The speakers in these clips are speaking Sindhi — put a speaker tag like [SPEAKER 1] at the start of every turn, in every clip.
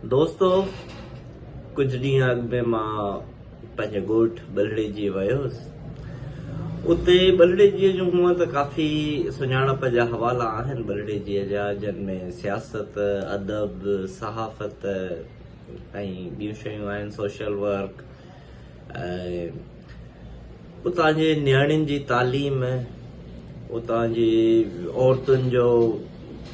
[SPEAKER 1] دوستو ڪجهه ڏينهن اڳ ۾ مان پنهنجي ڳوٺ ٻلهڙيجي ويو هوس. اتي ٻلهڙيجيء جون هونء ته ڪافي سڃاڻپ جا حوالا آهن ٻلهڙيجيء جا جن ۾ سياست، ادب، صحافت ۽ ٻيون شيون آهن سوشل ورڪ ۽ اتان جي نياڻين جي تعليم، اتان جي عورتن جو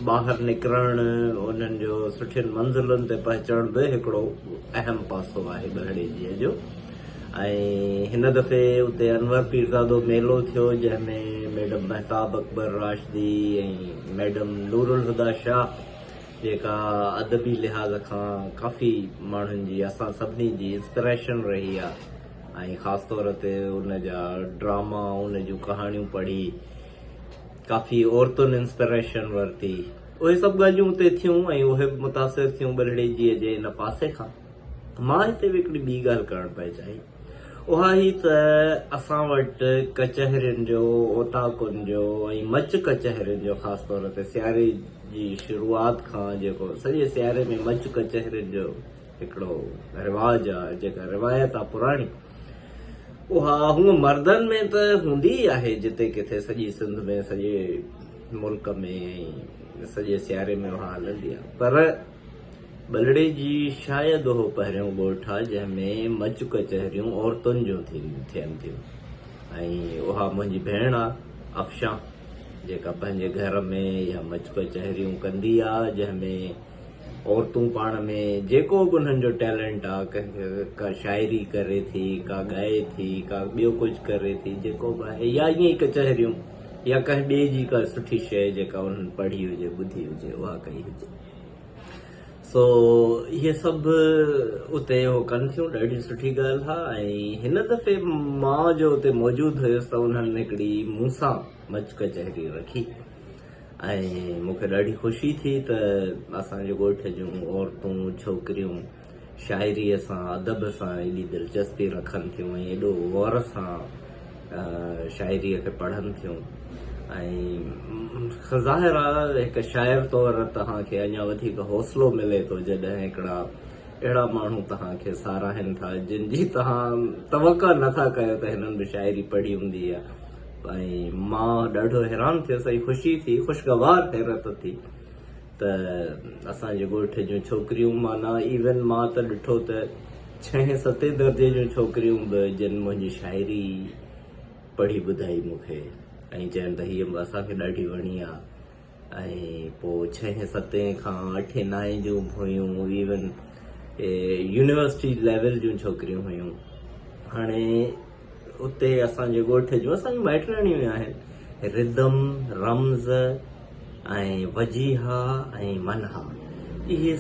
[SPEAKER 1] ٻاهر نڪرڻ، انهن جو سٺين منزلن تي پهچڻ به هڪڙو اهم پاسو آهي ٻهڙيجيء جو ۽ هن دفعي اتي انور پيرزادو ميلو ٿيو جنهن ۾ ميڊم مهتاب اڪبر راشدي ۽ ميڊم نورالهديٰ شاهه جيڪا ادبي لحاظ کان ڪافي ماڻهن جي اسان سڀني جي انسپريشن رهي آ ۽ خاص طور تي ان جا ڊراما ان جون ڪهاڻيون پڙهي ڪافي عورتن انسپريشن ورتي اهي سڀ ڳالهيون اتي ٿيون ۽ اهي به متاثر ٿيون ٻلهڙيجيء جي ان پاسي کان مان هتي به هڪڙي ٻي ڳالهه ڪرڻ پئي چاهي اها هي ته اسان وٽ ڪچهرين جو، اوطاقن جو ۽ مچ ڪچهرين جو خاص طور تي سياري جي شروعات کان جيڪو سڄي سياري ۾ مچ ڪچهرين جو هڪڙو رواج آ جيڪا روايت آ پراڻي اها هونء مردن ۾ ته هوندي ئي آهي جتي ڪٿي سڄي سنڌ ۾ سڄي ملڪ ۾ ۽ سڄي سياري ۾ اها هلندي آ پر ٻلڙي جي شايد اهو پهريون ڳوٺ آ جنهن ۾ مچ ڪچهريون عورتن جون ٿين ٿيون ۽ اها منهنجي ڀيڻ آ افشان جيڪا پنهنجي گهر ۾ اها مچ ڪچهريون ڪندي آ جنهن ۾ عورتون پاڻ ۾ جيڪو به انهن جو ٽيلنٽ آ ڪنهن کي ڪا شاعري ڪري ٿي ڪا ڳائي ٿي ڪا ٻيو ڪجهه ڪري ٿي جيڪو به آهي يا ائين ئي ڪچهريون يا ڪنهن ٻئي جي ڪا سٺي شيء جيڪا انهن پڙهي هجي ٻڌي هجي اها ڪئي هجي. سو اهي سڀ اتي اهو ڪن ٿيون ڏاڍي سٺي ڳالهه آ ۽ هن دفعي مان جو اتي موجود هيس ته انهن هڪڙي مون سان مچ ڪچهري رکي ۽ مون کي ڏاڍي خوشي ٿي ته اسان جي ڳوٺ جون عورتون ڇوڪريون شاعريء سان ادب سان ايڏي دلچسپي رکن ٿيون ۽ ايڏو غور سان شاعريء کي پڙهن ٿيون ۽ ظاهر آ هڪ شاعر طور توهان کي اڃا وڌيڪ حوصلو ملي ٿو جڏهن هڪڙا اهڙا ماڻهو توهان کي ساراهين ٿا جن جي توهان توقع نه ٿا ڪيو ته هنن به شاعري پڙهي هوندي يا ۽ مان ڏاڍو حيران ٿيس ۽ خوشي ٿي خوشگوار حيرت ٿي ته اسان جي ڳوٺ جون ڇوڪريون معنيٰ ايون مان ته ڏٺو ته ڇهين ستين درجي جون ڇوڪريون به جن منهنجي شاعري پڙهي ٻڌائي مون کي ۽ چين ته هيء به اسان کي ڏاڍي وڻي آ ۽ پوء ڇهين ستين کان اٺين نائين جون به هيون ايون يونيورسٽي ليول جون ڇوڪريون هيون هاڻي اتي اسان جي ڳوٺ جون اسان جون مائٽياڻيون آهن ردم رمز ۽ وجيها ۽ منها اهي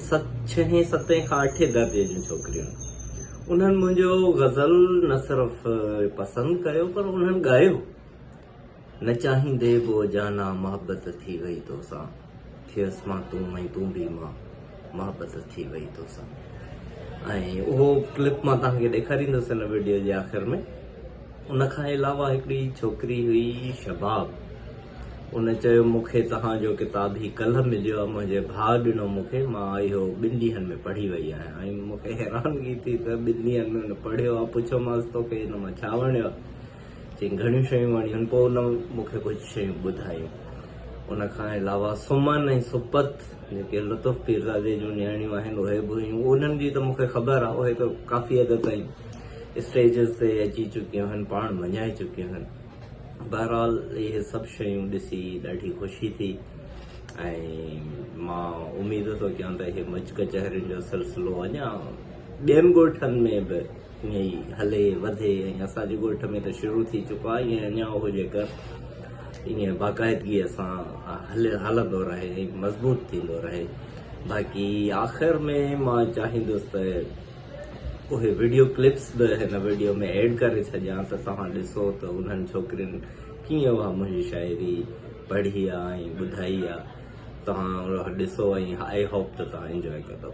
[SPEAKER 1] ڇهين ستين کان اٺين درجي جون ڇوڪريون انهن منهنجو غزل نه صرف پسند ڪيو پر انهن ڳايو نه چاهيندي به او جانا محبت ٿي وئي توسان ٿيس مان تون ۽ تون به مان محبت ٿي وئي توسان ۽ اهو ڪلپ مان توهان کي ڏيکاريندس هن وڊيو جي آخر ۾ ان کان علاوه هڪڙي ڇوڪري هئي شباب ان چيو مون کي توهان جو ڪتاب هي ڪلهه مليو آهي منهنجي ڀاء ڏنو مون کي مان اهو ٻن ڏينهن ۾ پڙهي وئي آهيان ۽ مون کي حيرانگي ٿي ته ٻن ڏينهن ۾ هن پڙهيو آهي پڇيومانس توکي هن مان ڇا وڻيو آهي چيائين گهڻيون شيون وڻيون آهن پوء ان مون کي ڪجهه شيون ٻڌايون ان کان علاوه سمن ۽ سپت جيڪي لطف پيرزادي جون نياڻيون آهن اهي به هيون انهن جي ته مون کي خبر آهي اهي ته ڪافي حد تائين اسٽيجز تي اچي چڪيون آهن پاڻ مڃائي چڪيون آهن بهرحال اهي سڀ شيون ڏسي ڏاڍي خوشي ٿي ۽ مان اميد ٿو ڪيان ته اهي مچ ڪچهرين جو سلسلو اڃا ٻين ڳوٺن ۾ به ائين ئي هلي وڌي ۽ اسان جي ڳوٺ ۾ ته شروع ٿي چڪو آهي ائين اڃا اهو جيڪر ائين باقاعدگيء سان هلي هلندو رهي ۽ مضبوط ٿيندو رهي باقي آخر ۾ مان چاهيندس ته اهي وڊيو ڪلپس به هن وڊيو ۾ ايڊ ڪري ڇڏيان ته توهان ڏسو ته انهن ڇوڪرين ڪيئن اها منهنجي شاعري پڙهي آ ۽ ٻڌائي آ توهان اها ڏسو ۽ I hope ته توهان انجوائي ڪندو.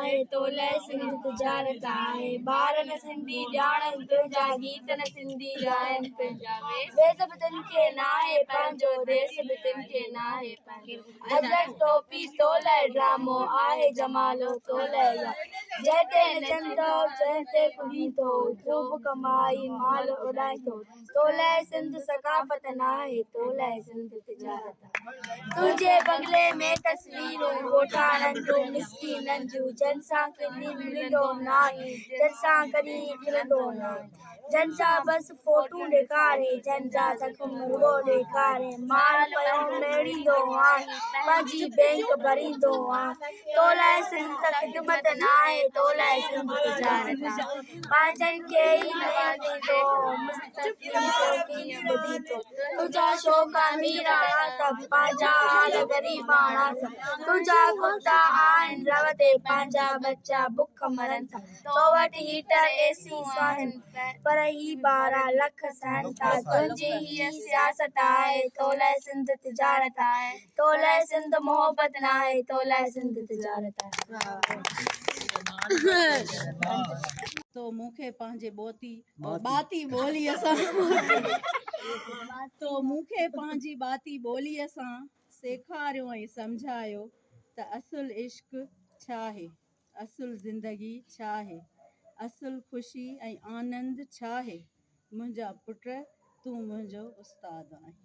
[SPEAKER 2] ناهي، تو لئه سنڌ تجارت آهي. ٻار نه سنڌي ڄاڻن تنهنجا، گيت نه سنڌي ڳائن تنهنجا. ويس به تن کي ناهي پنهنجو، ديس به تن کي ناهي پنهنجو. اجرڪ ٽوپي تو لئه ڊرامو آهي، جمالو تو لئه يار. جنهن تي نچين ٿو، جنهن تي ڪڏين ٿو، خوب ڪمائي مال اڏائين ٿو. تو لئه سنڌ ثقافت ناهي، تو لئه سنڌ تجارت آهي. تنهنجي بنگلي ۾ تصويرون ڳوٺاڻن جون، مسڪينن جون، جن سان ڪڏهن ملندو ناهين، جن سان ڪڏهن کلندو ناهين، جن جا بس فوٽو ڏيکارين، جن جا زخم رڳو ڏيکارين، مال پيو ميڙيندو آهين، پنهنجي بينڪ ڀريندو آهين. تو لاء سنڌ ته خدمت ناهي، تو لاء سنڌ تجارت آهي. پنهنجن کي ئي نوازين ٿو، مستقبل جو ڪيئن ٻڌين ٿو. تنهنجا شوق اميراڻا سڀ، پنهنجا حال غريباڻا سڀ. تنهنجا ڪتا آهن رو تي، پنهنجا ٻچا بک مرن ٿا. تو وٽ هيٽر اي سيون آهن، پر هي 12 لک سهن ٿا. تنهنجي هيء سياست آهي، تو لاء سنڌ تجارت آهي. تو لاء سنڌ محبت ناهي، تو لاء سنڌ تجارت آهي.
[SPEAKER 3] تو مون کي پنهنجي ٻوتي ٻاتي ٻوليء سان تو مون کي پنهنجي ٻاتي ٻوليء سان سيکاريو ۽ سمجهايو ته اصل عشق ڇا آهي، اصل زندگي ڇا آهي، اصل خوشي ۽ آنند ڇا آهي. منهنجا پٽ، تون منهنجو استاد آهين.